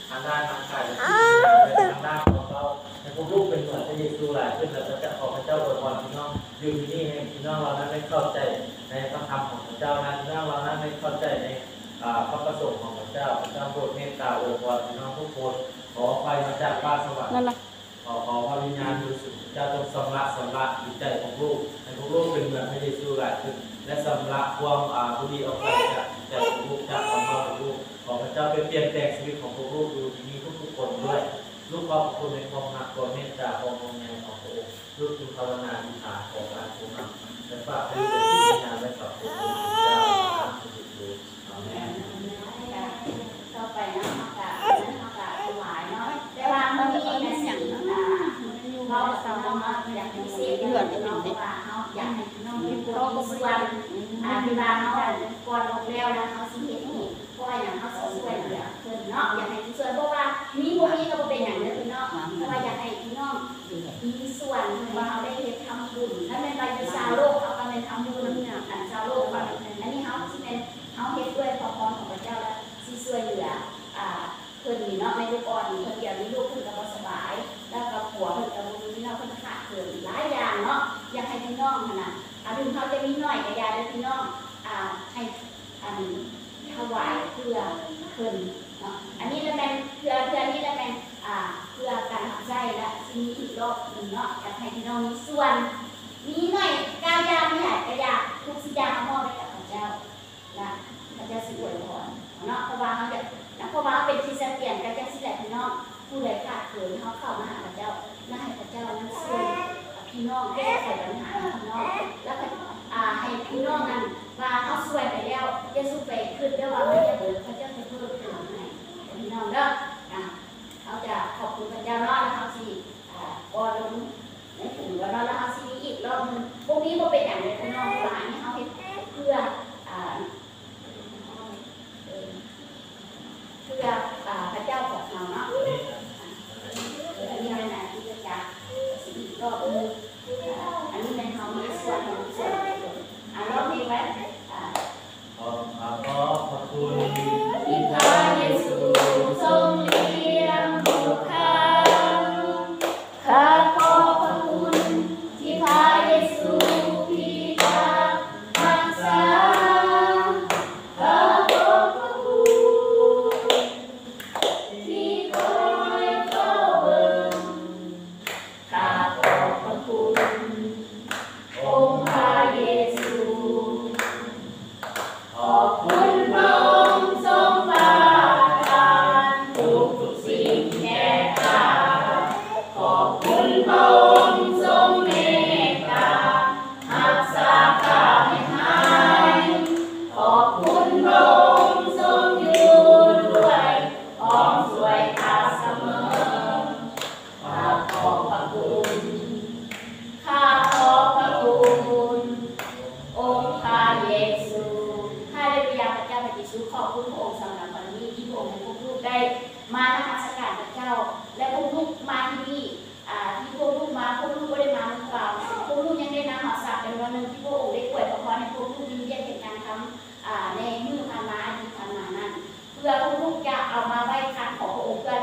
ທາງດ້ານຮ່າງກາຍ ແລະ ຈິດວິນຍານ ແລະ ທາງດ້ານຄວາມເວົ້າ ໃຫ້ພວກລູກເປັນເໜືອພຣະເຢຊູຫຼາຍຂຶ້ນ ແລະ ພຣະເຈົ້າ ຂໍພຣະເຈົ້າອວຍພອນພີ່ນ້ອງ. ຢູ່ທີ່ນີ້ໃຫ້ພີ່ນ້ອງເຫຼົ່ານັ້ນໄດ້ເຂົ້າໃຈໃນພຣະຄຳຂອງພຣະເຈົ້າ ແລະ ພີ່ນ້ອງເຫຼົ່ານັ້ນໄດ້ເຂົ້າໃຈໃນ ອາ ພຣະປະສົງຂອງພຣະເຈົ້າ. ພຣະເຈົ້າໂປດເມດຕາອວຍພອນພີ່ນ້ອງທຸກຄົນ. ຂໍໄຟມາຈາກຟ້າສະຫວັນ. ຂໍ ຂໍພຣະວິນຍານບໍລິສຸດເຈົ້າຈົ່ງຊຳລະ ຊຳລະຈິດໃຈຂອງລູກ ໃຫ້ພວກລູກເປັນເໜືອພຣະເຢຊູຫຼາຍຂຶ້ນ ແລະ ຊຳລະຄວາມ ອາ ບໍ່ດີອອກໄປຈາກຈິດໃຈຂອງລູກ ຈາກຄວາມເວົ້າຂອງລູກ. ຂໍພຣະເຈົ້າປ່ຽນແປງຊີວິດຂອງພວກລູກຢູ່ທີ່ນີ້ທຸກໆຄົນດ້ວຍ. ລູກຂອບພະຄຸນໃນຄວາມຮັກ ຄວາມເມດຕາ ຄວາມຫ່ວງໃຍຂອງພຣະອົງ. ລູກຈຶ່ງພາວະນາອະທິຖານ ຂໍການຜູ້ນຳ ແລະ ຝາກໃຫ້ລູກໄດ້ຈິດວິນຍານໄວ້ກັບພຣະອົງເຈົ້າ ອາເມນ. ຕໍ່ໄປເນາະ ເຮົາກະ ເຮົາກະຖວາຍເນາະ ແຕ່ວ່າມື້ນີ້ນະ ຊິ ອາ ເວົ້າກັບພີ່ນ້ອງເນາະ ຢາກພິເສດເນາະ ເພາະວ່າເຮົາຢາກໃຫ້ພີ່ນ້ອງທຸກຄົນມີສ່ວນ ອາ ທີ່ວ່າເຮົາ ອັນ ກ່ອນລົງແລ້ວນະ ເຮົາຊິເຮັດອີກ ເພາະວ່າຫຍັງ ເຮົາຊິຊ່ວຍເຫຼືອເພິ່ນເນາະ ຢາກໃຫ້ມີສ່ວນ ເພາະວ່າມີບໍ່ມີກໍບໍ່ເປັນຫຍັງເດີພີ່ນ້ອງ ແຕ່ວ່າຢາກໃຫ້ພີ່ນ້ອງມີສ່ວນ ເພາະວ່າເຮົາໄດ້ເຮັດທຳບຸນ ຄັນແມ່ນວ່າຢູ່ຊາວໂລກ ເຮົາກໍແມ່ນທຳບຸນນຳ ອັນ ຊາວໂລກ ອັນນີ້ເຮົາຊິແມ່ນ ເຮົາເຮັດດ້ວຍພຣະພອນຂອງພຣະເຈົ້າ ແລະ ຊິຊ່ວຍເຫຼືອ ອາ ເພິ່ນນີ້ເນາະ ແມ່ລູກອ່ອນນີ້ ເພິ່ນດຽວນີ້ລູກເພິ່ນກໍບໍ່ສະບາຍ ແລ້ວກໍຜົວເພິ່ນກໍບໍ່ມີເນາະ ເພິ່ນຂາດເຂີນຫຼາຍຢ່າງເນາະ. ຢາກໃຫ້ພີ່ນ້ອງຫັ້ນນະ ອາ ເຖິງເຮົາຈະມີໜ້ອຍກໍຢ່າເດີພີ່ນ້ອງ ອາ ໃຫ້ ອັນ ຖວາຍເພື່ອເພິ່ນເນາະ. ອັນນີ້ລະແມ່ນ ເທື່ອ ເທື່ອນີ້ລະແມ່ນ ອາ ເພື່ອການຮັບໃຊ້ ລະຊິມີອີກລອບໜຶ່ງເນາະ. ຢາກໃຫ້ພີ່ນ້ອງມີສ່ວນ ມີໜ້ອຍກະຢ່າ ມີຫຼາຍກະຢ່າ ທຸກສິ່ງຢ່າງເຮົາມອບໃຫ້ກັບພຣະເຈົ້າ ລະພຣະເຈົ້າຊິອວຍພອນເນາະ ເພາະວ່າເຮົາຢາກ ເພາະວ່າເຮົາເປັນຄຣິສຕຽນ ກະຈັ່ງຊີ້ແຫຼະພີ່ນ້ອງ ຜູ້ໃດຂາດເຂີນ ເຮົາເຂົ້າມາຫາພຣະເຈົ້າ ລະໃຫ້ພຣະເຈົ້ານັ້ນຊ່ວຍພີ່ນ້ອງ ແກ້ໄຂບັນຫາໃຫ້ພີ່ນ້ອງ ລະ ອາ ໃຫ້ພີ່ນ້ອງນັ້ນວ່າເຮົາຊ່ວຍໄປແລ້ວ ຢ່າສູ່ໄປຄິດເດີວ່າມັນຈະເບີດ ພຣະເຈົ້າຈະເພີ່ມເຕີມໃຫ້ພີ່ນ້ອງເດີ. ອາ ເຮົາຈະຂອບຄຸນພຣະເຈົ້າເນາະ ລະເຮົາຊິ ອາ ກ່ອນລົງ ໃນຖົງເນາະ ລະເຮົາຊິມີອີກລອບໜຶ່ງ ບໍ່ມີບໍ່ເປັນຫຍັງເດີພີ່ນ້ອງ ເພາະວ່າອັນນີ້ເຮົາເຮັດເພື່ອ ອາ ເອີ ເພື່ອ ອາ ພຣະເຈົ້າຂອງເຮົາເນາະ. ເອີ ອັນນີ້ແມ່ນອາທິດຈັກ ຊິອີກລອບໜຶ່ງ ອາ ອັນນີ້ແມ່ນເຮົາມີສ່ວນ ມີສ່ວນ ອາ ລອບນີ້ໄວ້ ອາ ຂໍຂອບພະຄຸນທີ່ພຣະເຢຊູຊົງລ້ຽງດູກຂ້າ. ຂ້າຂອບພະຄຸນທີ່ພຣະເຢຊູພິທັກຮັກສາ. ຂ້າຂອບພະຄຸນທີ່ຄອຍເຝົ້າເບິ່ງ. ຂ້າຂອບພະຄຸນອົງພຣະເຢຊູ. ຂອບຄຸນພຣະອົງຊົງປະທານທຸກໆສິ່ງແກ່ຂ້າ. ຂອບຄຸນພຣະອົງຊົງເມດຕາຮັກສາຂ້າໃຫ້ຫາຍ. ຂອບຄຸນພຣະອົງຊົງຢູ່ດ້ວຍ ພ້ອມຊ່ວຍຂ້າສະເໝີ. ຂ້າຂອບພະຄຸນ ຂ້າຂອບພະຄຸນອົງພຣະເຢຊູ. ຮາເລລູຢາ ພຣະເຈົ້າພຣະເຢຊູ ຂອບຄຸນພຣະອົງສຳລັບວັນນີ້ ທີ່ພຣະອົງໃຫ້ພວກລູກໄດ້ມານະມັດສະການພຣະເຈົ້າ ແລະ ພວກລູກມາທີ່ນີ້ ອາ ທີ່ພວກລູກມາ ພວກລູກບໍ່ໄດ້ມາມືເປົ່າ ພວກລູກຍັງໄດ້ນຳເອົາຊັບຈຳນວນໜຶ່ງ ທີ່ພຣະອົງໄດ້ອວຍພະພອນໃຫ້ພວກລູກມີວຽກເຮັດງານທຳ ອາ ໃນມື້ຜ່ານມາ ອາທິດຜ່ານມານັ້ນ ເພື່ອພວກລູກຈະເອົາມາໄວ້ຄັງຂອງພຣະອົງ ເພື່ອ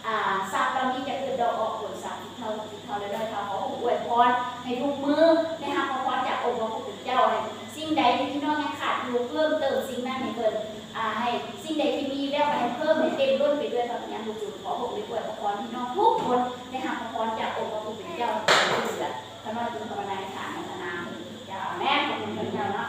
ອາ ຊັບເຫຼົ່ານີ້ຈະເກີດດອກອອກຜົນ ສາມສິບເທົ່າ ຫົກສິບເທົ່າ ແລະ ຮ້ອຍເທົ່າ. ຂໍພຣະອົງອວຍພອນໃຫ້ທຸກມື້ໄດ້ຮັບພະພອນຈາກອົງພະຜູ້ເປັນເຈົ້າ. ໃຫ້ສິ່ງໃດທີ່ພີ່ນ້ອງຍັງຂາດຢູ່ ເພີ່ມເຕີມສິ່ງນັ້ນໃຫ້ເພິ່ນ ອາ ໃຫ້ສິ່ງໃດທີ່ມີແລ້ວກໍໃຫ້ເພີ່ມໃຫ້ເຕັມລົ້ນໄປດ້ວຍພະວິນຍານບໍລິສຸດ. ຂໍພຣະອົງໄດ້ອວຍພະພອນພີ່ນ້ອງທຸກຄົນໄດ້ຮັບພະພອນຈາກອົງພະຜູ້ເປັນເຈົ້າ. ຂ້ານ້ອຍຈຶ່ງພາວະນາອະທິຖານໃນພະນາມພະເຈົ້າ. ອາເມນ. ຂອບຄຸນພະເຈົ້າເນາະ.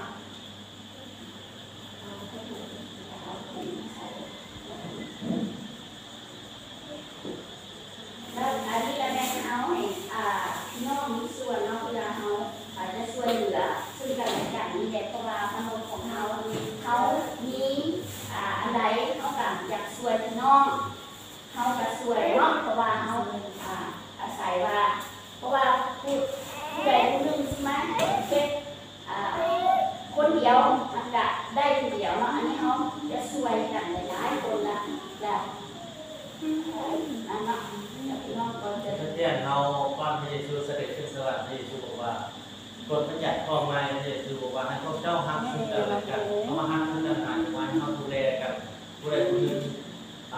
ແລ້ວອັນນີ້ລະແມ່ນເຮົາໃຫ້ ອາ ພີ່ນ້ອງມີສ່ວນເນາະ ເພື່ອເຮົາ ອາ ຈະຊ່ວຍເຫຼືອຊຶ່ງກັນແລະກັນນີ້ແຫຼະ ເພາະວ່າມະນຸດຂອງເຮົາ ເຮົາມີ ອາ ອັນໃດເຮົາກະຢາກຊ່ວຍພີ່ນ້ອງ ເຮົາກະຊ່ວຍເນາະ ເພາະວ່າເຮົາ ອາ ອາໄສວ່າ ເພາະວ່າຜູ້ ຜູ້ໃດຜູ້ໜຶ່ງຊິມາເຮັດ ອາ ຄົນດຽວມັນກະໄດ້ຜູ້ດຽວເນາະ ອັນນີ້ເຮົາຈະຊ່ວຍກັນຫຼາຍໆຄົນລະ ລະ ອັນເນາະ ແລ້ວພີ່ນ້ອງກໍຈະ ຄຣິສຕຽນເຮົາ ກ່ອນພຣະເຢຊູສະເດັດຂຶ້ນສະຫວັນ ພຣະເຢຊູບອກວ່າ ກົດບັນຍັດຂໍ້ໃໝ່ ພຣະເຢຊູບອກວ່າ ໃຫ້ພວກເຈົ້າຮັກຊຶ່ງກັນແລະກັນ. ຄຳວ່າຮັກຄືການ ໝາຍເຖິງວ່າໃຫ້ເຮົາດູແລກັນ ຜູ້ໃດຜູ້ໜຶ່ງ ອ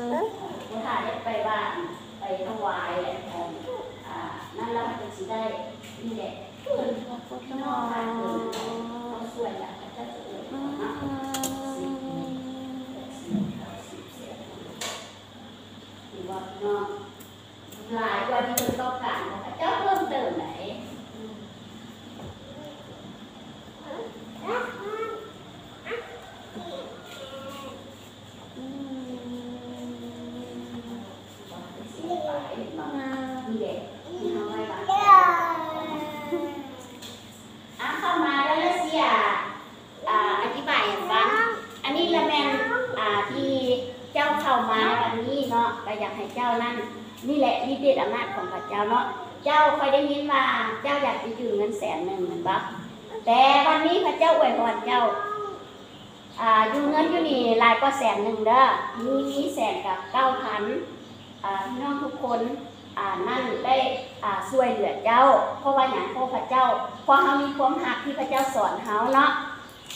ຜູ້ຖ້າໄດ້ໄປວ່າໄປຖວາຍຂອງ ອ່າ ນັ້ນລະເພິ່ນຊິໄດ້ ນີ້ແຫຼະ ເພິ່ນພີ່ນ້ອງເພິ່ນເຂົາຊ່ວຍລະ ເຂົາເຈົ້າຈະເອີນເນາະ ສິບ ແປດສິບ ເກົ້າສິບ ເສຍ ເຫັນບໍ່ພີ່ນ້ອງ? ຫຼາຍກວ່າທີ່ເພິ່ນຕ້ອງການ ເຂົາເຈົ້າເພີ່ມເຕີມໄດ໋. ອືມ ອາ ເຂົ້າມາແລ້ວ ເຊຍ ອາ ອະທິບາຍໃຫ້ຟັງ. ອັນນີ້ລະແມ່ນ ອາ ທີ່ເຈົ້າເຂົ້າມາໃນວັນນີ້ເນາະ ກະຢາກໃຫ້ເຈົ້ານັ້ນ ນີ້ແຫຼະ ລິດເດດອຳນາດຂອງພະເຈົ້າເນາະ. ເຈົ້າ ຂ້ອຍໄດ້ຍິນວ່າເຈົ້າຢາກຈະຢືມເງິນແສນໜຶ່ງແມ່ນບໍ່? ແຕ່ວັນນີ້ພະເຈົ້າອວຍພອນເຈົ້າ ອາ ຢູ່ເງິນຢູ່ນີ້ຫຼາຍກວ່າແສນໜຶ່ງເດີ ມີ ມີແສນກັບເກົ້າພັນ ອາ ພີ່ນ້ອງທຸກຄົນ ອາ ນັ້ນໄດ້ ອາ ຊ່ວຍເຫຼືອເຈົ້າ. ເພາະວ່າຫຍັງ? ເພາະພະເຈົ້າ ເພາະເຮົາມີຄວາມຮັກທີ່ພະເຈົ້າສອນເຮົາເນາະ.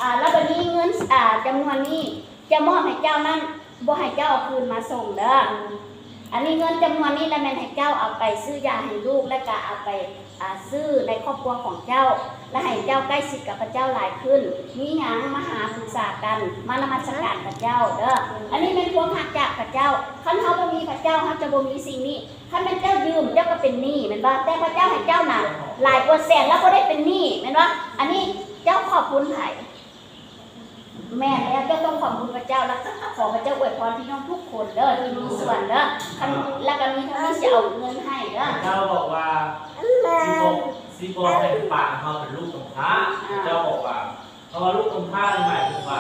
ອາ ແລ້ວບັດນີ້ເງິນ ອາ ຈຳນວນນີ້ຈະມອບໃຫ້ເຈົ້ານັ້ນ ບໍ່ໃຫ້ເຈົ້າເອົາຄືນມາສົ່ງເດີ. ອັນນີ້ເງິນຈຳນວນນີ້ລະແມ່ນໃຫ້ເຈົ້າເອົາໄປຊື້ຢາໃຫ້ລູກ ແລ້ວກະເອົາໄປ ອາ ຊື້ໃນຄອບຄົວຂອງເຈົ້າ ແລະ ໃຫ້ເຈົ້າໃກ້ຊິດກັບພະເຈົ້າຫຼາຍຂຶ້ນ. ມີຫຍັງມາຫາປຶກສາກັນ ມານະມັດສະການພະເຈົ້າເດີ. ອັນນີ້ແມ່ນຄວາມຮັກຈາກພະເຈົ້າ. ຄັນເຮົາບໍ່ມີພະເຈົ້າ ເຮົາຈະບໍ່ມີສິ່ງນີ້. ຄັນແມ່ນເຈົ້າຢືມ ເຈົ້າກໍເປັນໜີ້ແມ່ນບໍ່? ແຕ່ພະເຈົ້າໃຫ້ເຈົ້ານະຫຼາຍກວ່າແສນ ແລ້ວບໍ່ໄດ້ເປັນໜີ້ແມ່ນບໍ່? ອັນນີ້ເຈົ້າຂອບຄຸນໃຜ? ແມ່ນແລ້ວ ເຈົ້າຕ້ອງຂອບຄຸນພະເຈົ້າ ແລະ ຂໍພະເຈົ້າອວຍພອນພີ່ນ້ອງທຸກຄົນເດີ ທີ່ມີສ່ວນເດີ. ຄັນ ແລ້ວກໍມີເທົ່ານີ້ຊິເອົາເງິນໃຫ້ເດີ. ພະເຈົ້າບອກວ່າ ຊິບໍ່ ຊິບໍ່ໃຫ້ປານເຮົາເປັນລູກກຳພ້າ. ພະເຈົ້າບອກວ່າ ເພາະວ່າລູກກຳພ້ານີ້ໝາຍເຖິງວ່າ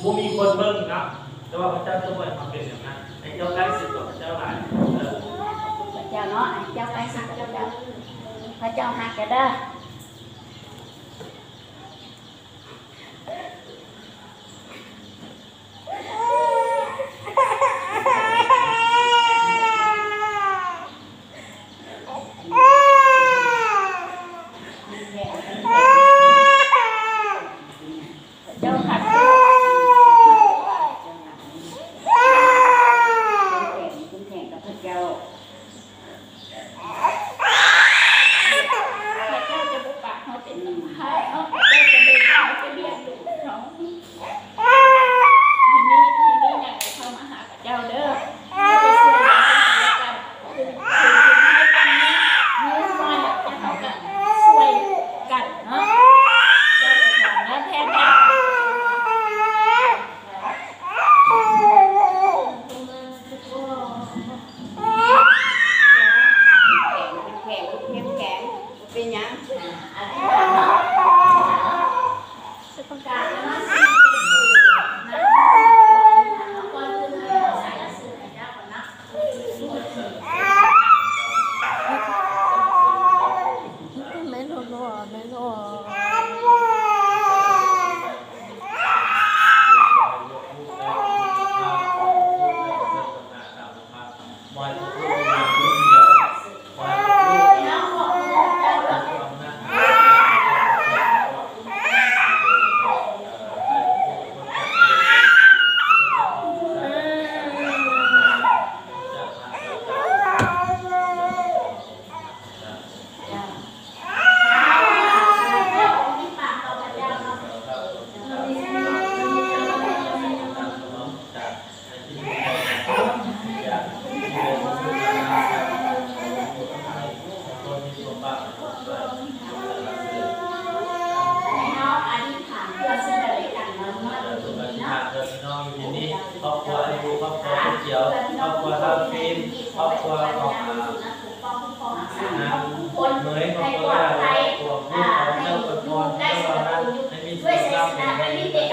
ບໍ່ມີຄົນເບິ່ງນຳ, ແຕ່ວ່າພະເຈົ້າຈະບໍ່ໃຫ້ເຮົາເປັນແນວນັ້ນ. ໃຫ້ເຈົ້າໃກ້ຊິດກັບພະເຈົ້າຫຼາຍເດີ. ພະເຈົ້າເນາະ ໃຫ້ເຈົ້າໃກ້ຊິດກັບພະເຈົ້າ. ພະເຈົ້າຮັກເຈົ້າເດີ. ເຈົ້າຮັກເຈົ້າ ເຈົ້າຮັກເຈົ້າ ເຈົ້າແຂງ ເຂັ້ມແຂງກັບພະເຈົ້າ. ພະເຈົ້າຈະບໍ່ປະເຮົາເປັນພາລະເນາະ ພະເຈົ້າຈະເບິ່ງເຮົາ ຈະລ້ຽງດູເຮົາ ໃຫ້ມີ ໃຫ້ມີຫຍັງກໍເຂົ້າມາຫາພະເຈົ້າເດີ ເຮົາຈະຊ່ວຍເຫຼືອເຊິ່ງກັນແລະກັນ ຄື ຄືໃຫ້ກັນມີ ມີນ້ອຍ ແລ້ວເຮົາກໍຊ່ວຍກັນເນາະ ເຈົ້າອວຍພອນເດີ ແພງເດີ. ເຂັ້ມແຂງ ເຂັ້ມແຂງ ບໍ່ເປັນຫຍັງ. ແມ່ນບໍ່ ແມ່ນບໍ່? ໃຫ້ເຮົາອະທິຖານເພື່ອເຊິ່ງກັນແລະກັນເນາະ ເນາະ ຢູ່ທີ່ນີ້ເນາະ ຄອບຄົວອາຍຸ ຄອບຄົວຜູ້ກ່ຽວ ຄອບຄົວທ້າວຟິນ ຄອບຄົວຂອງ ອ່າ ນາງເໝີຍ ຄອບຄົວ ໃຫ້ປອດໄພ ອ່າ ໃຫ້ຢູ່ໃກ້ສະຫວັດ ໃຫ້ມີສຸຂະພາບແຂງແຮງ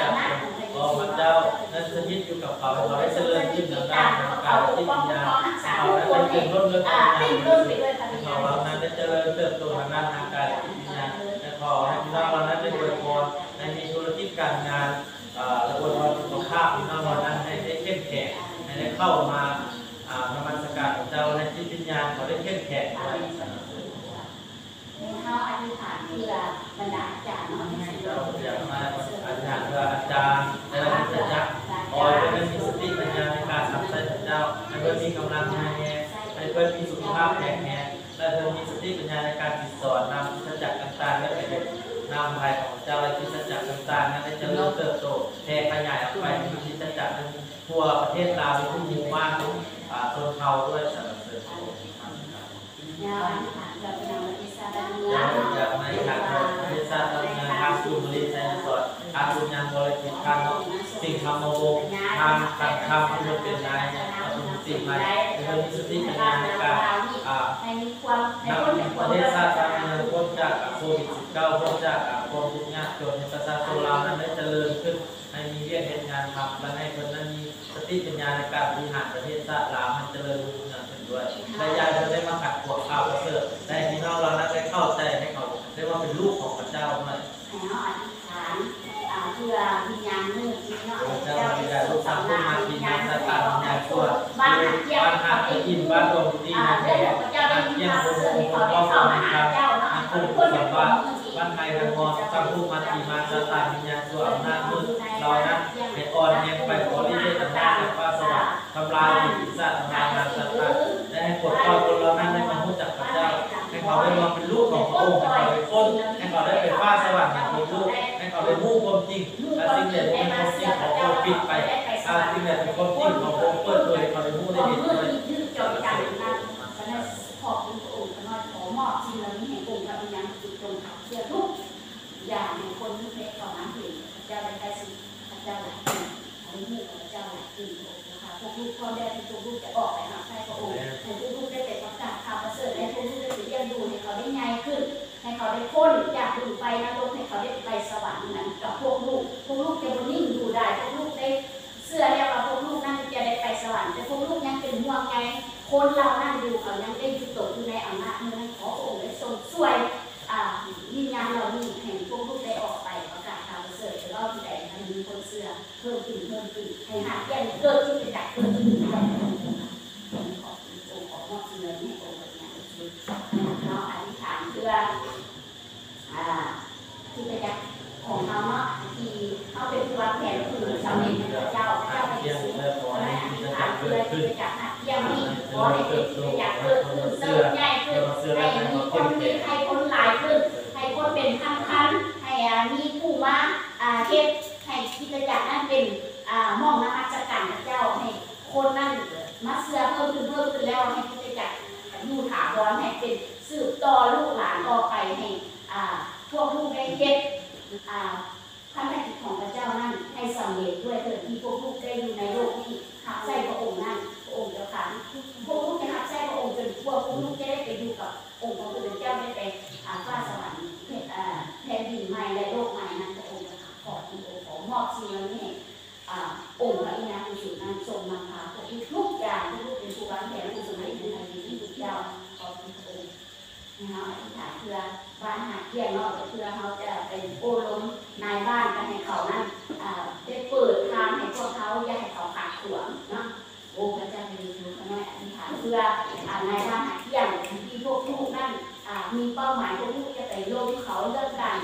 ພະເຈົ້ານັ້ນສະຖິດຢູ່ກັບເຂົາ ໃຫ້ເຂົາໄດ້ຈະເລີນຂຶ້ນທາງດ້ານກາຍ ແລະ ຈິດວິນຍານ ໃຫ້ເຂົາໄດ້ເປັນລົ້ນເລີດ ໃຫ້ເຂົາເຫຼົ່ານັ້ນໄດ້ຈະເລີນເຕີບໂຕທາງດ້ານຮ່າງກາຍ ແລະ ຈິດວິນຍານ ແລະ ຂໍໃຫ້ພີ່ນ້ອງເຫຼົ່ານັ້ນໄດ້ອວຍພອນ ໃຫ້ມີທຸລະກິດການງານ ເອີ ແລະ ອວຍພອນສຸຂະພາບພີ່ນ້ອງເຫຼົ່ານັ້ນໃຫ້ໄດ້ເຂັ້ມແຂງ ໃຫ້ໄດ້ເຂົ້າມາ ອ່າ ນະມັດສະການພະເຈົ້າ ໃຫ້ຈິດວິນຍານເຂົາໄດ້ເຂັ້ມແຂງດ້ວຍ. ເຮົາອະທິຖານເພື່ອບັນດາອາຈານເນາະ ເຈົ້າ ຢາກມາອະທິຖານເພື່ອອາຈານ ແລະ ຄຣິສຕະຈັກ ຂໍໃຫ້ເພິ່ນໄດ້ມີສະຕິປັນຍາໃນການຮັບໃຊ້ພະເຈົ້າ ໃຫ້ເພິ່ນມີກຳລັງແຮງ ໃຫ້ເພິ່ນມີສຸຂະພາບແຂງແຮງ ແລະ ເພິ່ນມີສະຕິປັນຍາໃນການສິດສອນນຳຄຣິສຕະຈັກຕ່າງໆ ແລະ ໄປເຮັດນຳພາຍຂອງພະເຈົ້າ ແລະ ຄຣິສຕະຈັກຕ່າງໆ ນັ້ນໄດ້ຈະເລີນເຕີບໂຕ ແຜ່ຂະຫຍາຍອອກໄປໃນຄຣິສຕະຈັກ ທົ່ວປະເທດລາວ ທຸກໝູ່ບ້ານ ອ່າ ຊົນເຜົ່າດ້ວຍ. ສັນລະເສີນພະອົງ. ຢາກໃຫ້ທາງເຈົ້າ ທາງສູນບໍລິໄຊຍະສອນ ທາງບຸນຍັງບໍລິຈິດ ທາງສິງຄຳມະວົງ ທາງຄັນຄຳ ທີ່ເພິ່ນເປັນນາຍ ເພິ່ນມີສະຕິປັນຍາໃນການ ອ່າ ນຳປະເທດຊາດບ້ານເມືອງ ພົ້ນຈາກໂຄວິດສິບເກົ້າ ພົ້ນຈາກຄວາມທຸກຍາກຈົນ ໃຫ້ປະຊາຊົນລາວນັ້ນໄດ້ຈະເລີນຂຶ້ນ ໃຫ້ມີວຽກເຮັດງານທຳ ແລະ ໃຫ້ເພິ່ນນັ້ນມີສະຕິປັນຍາໃນການບໍລິຫານປະເທດຊາດລາວໃຫ້ຈະເລີນຮຸ່ງເຮືອງຂຶ້ນດ້ວຍ ແລະ ຢ່າໃຫ້ເພິ່ນໄດ້ມາຂັດຂວາງຂ່າວປະເສີດ ແຕ່ໃຫ້ພີ່ນ້ອງເຮົານັ້ນໄດ້ເຂົ້າໃຈ ໃຫ້ເຂົາໄດ້ມາເປັນລູກຂອງພະເຈົ້າດ້ວຍ. ໃຫ້ເຮົາອະທິຖານ ອ່າ ເພື່ອວິນຍານມື້ນີ້ເນາະ ເຈົ້າໄດ້ສົ່ງສຳລານວິນຍານ ໃຫ້ເຂົາໄດ້ພົບກັບວິນຍານຊົ່ວ ບ້ານຫາດຈຽງ ບ້ານຫາດຈຽງ ບ້ານດອງດີ ອ່າ ເດີ ໃຫ້ເຂົາເຈົ້າໄດ້ມີຄວາມປະເສີດ ໃຫ້ເຂົາໄດ້ເຂົ້າມາຫາເຈົ້າເນາະ ໃຫ້ເຂົາໄດ້ພົ້ນຈາກຄວາມມືດ ບ້ານໄຮ່ນາງມອນ ສັງຄົມມາຕີມາ ຊາຕານວິນຍານຊົ່ວ ອຳນາດມືດເຫຼົ່ານັ້ນ ໃຫ້ອ່ອນແຮງໄປ ຂໍລິເດດອຳນາດຈາກຟ້າສະຫວັນ ທຳລາຍປີສາດ ທຳລາຍມານຊາຕານ ແລະ ໃຫ້ປົດປ່ອຍຄົນເຫຼົ່ານັ້ນໃຫ້ມາຮູ້ຈັກພະເຈົ້າ ໃຫ້ເຂົາໄດ້ມາເປັນລູກຂອງພະອົງ ໃຫ້ເຂົາໄດ້ພົ້ນ ໃຫ້ເຂົາໄດ້ໄປຟ້າສະຫວັນ ໃຫ້ເຂົາໄດ້ຮູ້ຄວາມຈິງ ແລະ ສິ່ງໃດບໍ່ແມ່ນຄວາມຈິງ ຂໍປົກປິດໄປ ຖ້າສິ່ງໃດເປັນຄວາມຈິງ ຂໍຈົ່ງເປີດເຜີຍໃຫ້ເຂົາໄດ້ຮູ້ໄດ້ເຫັນດ້ວຍ. ຂໍມອບສິ່ງເຫຼົ່ານີ້ໃຫ້ອົງພະວິນຍານບໍລິສຸດ ຈົ່ງຂັບເຄື່ອນທຸກຢ່າງໃຫ້ຄົນໃຫ້ເຂົ້າມາເຫັນພະເຈົ້າໄດ້ໃກ້ຊິດພະເຈົ້າຫຼາຍຂຶ້ນ ໃຫ້ຮູ້ພະເຈົ້າຫຼາຍຂຶ້ນ. ພະອົງເຈົ້າຂ້າ ພວກລູກພ້ອມແລ້ວທີ່ພວກລູກຈະອອກໄປຮັບໃຊ້ພະອົງ ໃຫ້ພວກລູກໄດ້ໄປປະກາດຂ່າວປະເສີດ ໃຫ້ພວກລູກໄດ້ໄປລ້ຽງດູ ໃຫ້ເຂົາໄດ້ໃຫຍ່ຂຶ້ນ ໃຫ້ເຂົາໄດ້ພົ້ນຈາກບຸນໄຟນະລົກ ໃຫ້ເຂົາໄດ້ໄປສະຫວັນນຳກັບພວກລູກ ພວກລູກຈະບໍ່ນິ່ງດູດາຍ ພວກລູກໄດ້ ເຊື່ອແລ້ວວ່າພວກລູກນັ້ນຈະໄດ້ໄປສະຫວັນ ແຕ່ພວກລູກຍັງເປັນຫ່ວງໃຍຄົນເຫຼົ່ານັ້ນຢູ່ ເຂົາຍັງໄດ້ຢູ່ຕົກຢູ່ໃນອຳນາດມືດນັ້ນ ຂໍພະອົງໄດ້ຊົງຊ່ວຍ ອ່າ ວິນຍານເຫຼົ່ານີ້ ໃຫ້ພວກລູກໄດ້ອອກໄປປະກາດຂ່າວປະເສີດ ໄປເວົ້າທີ່ໃດໃຫ້ມີຄົນເຊື່ອເພີ່ມຂຶ້ນ ເພີ່ມຂຶ້ນ ໃຫ້ຫາກແກ່ນເກີດທີ່ເປັນຈັກເກີດຂຶ້ນ ຂໍພະອົງ ຂໍມອບສິ່ງເຫຼົ່ານີ້ໃຫ້ອົງພະວິນຍານບໍລິສຸດເນາະ ອະທິຖານເພື່ອ ອ່າ ຄຣິສຕະຈັກຂອງເຮົາເນາະ ທີ່ເຮົາເປັນ ພະເຈົ້າ ພະເຈົ້າໄປເຊີນ ຂໍໃຫ້ຄຣິສຕະຈັກເກີດຂຶ້ນ ຂໍໃຫ້ຄຣິສຕະຈັກຮັກທ່ຽງນີ້ ຂໍໃຫ້ເປັນຄຣິສຕະຈັກເກີດຂຶ້ນ ເຕີບໃຫຍ່ຂຶ້ນ ໃຫ້ມີຄົນດີ ໃຫ້ຄົນຫຼາຍຂຶ້ນ ໃຫ້ຄົນເປັນພັນໆ ໃຫ້ ອ່າ ມີຜູ້ມາ ອ່າ ເຮັດໃຫ້ຄຣິສຕະຈັກນັ້ນເປັນ ອ່າ ໝ່ອງນະມັດສະການພະເຈົ້າ ໃຫ້ຄົນນັ້ນມາເຊື່ອເພີ່ມຂຶ້ນ ເພີ່ມຂຶ້ນ ແລ້ວໃຫ້ຄຣິສຕະຈັກຢູ່ຖາວອນ ໃຫ້ເປັນສືບຕໍ່ລູກຫຼານຕໍ່ໄປ ໃຫ້ ອ່າ ພວກລູກໄດ້ເຮັດ ອ່າ ພັນທະກິດຂອງພະເຈົ້ານັ້ນໃຫ້ສຳເລັດດ້ວຍເທີ້ນ ທີ່ພວກລູກໄດ້ຢູ່ໃນໂລກນີ້ຮັບໃຊ້ພະອົງນັ້ນ ພະອົງເຈົ້າຂ້າ ພວກລູກຈະຮັບໃຊ້ພະອົງຈົນກວ່າພວກລູກຈະໄດ້ໄປຢູ່ກັບອົງພະຜູ້ເປັນເຈົ້າ ໄດ້ໄປ ອາ ຟ້າສະຫວັນ ເຮັດ ອາ ແຜ່ນດິນໃໝ່ ແລະ ໂລກໃໝ່ນັ້ນ ພະອົງເຈົ້າຂ້າ ຂໍທີ່ອົງຂໍມອບສິ່ງເຫຼົ່ານີ້ໃຫ້ ອາ ອົງພະວິນຍານບໍລິສຸດນັ້ນຊົງນຳພາພວກລູກທຸກຢ່າງ ພວກລູກເປັນຜູ້ວາງແຜນ ຜູ້ສົມເດັດໃນພະວິນຍານບໍລິສຸດເຈົ້າ ຂໍທີ່ພະອົງ ໃຫ້ເຮົາອະທິຖານເພື່ອບ້ານຫາດກ້ຽງເນາະ ເພື່ອເຮົາຈະໄປໂອ້ລົມນາຍບ້ານ ກະໃຫ້ເຂົານັ້ນ ອ່າ ໄດ້ເປີດທາງໃຫ້ພວກເຮົາ ຢ່າໃຫ້ເຂົາຂັດຂວາງເນາະ. ໂອ້ ພະເຈົ້າເຈົ້າ ຂ້ານ້ອຍອະທິຖານເພື່ອ ອ່າ ນາຍບ້ານຫາດກ້ຽງ ທີ່ພວກລູກນັ້ນ ອ່າ ມີເປົ້າໝາຍ ພວກລູກຈະໄປລົມເຂົາເລື່ອງການ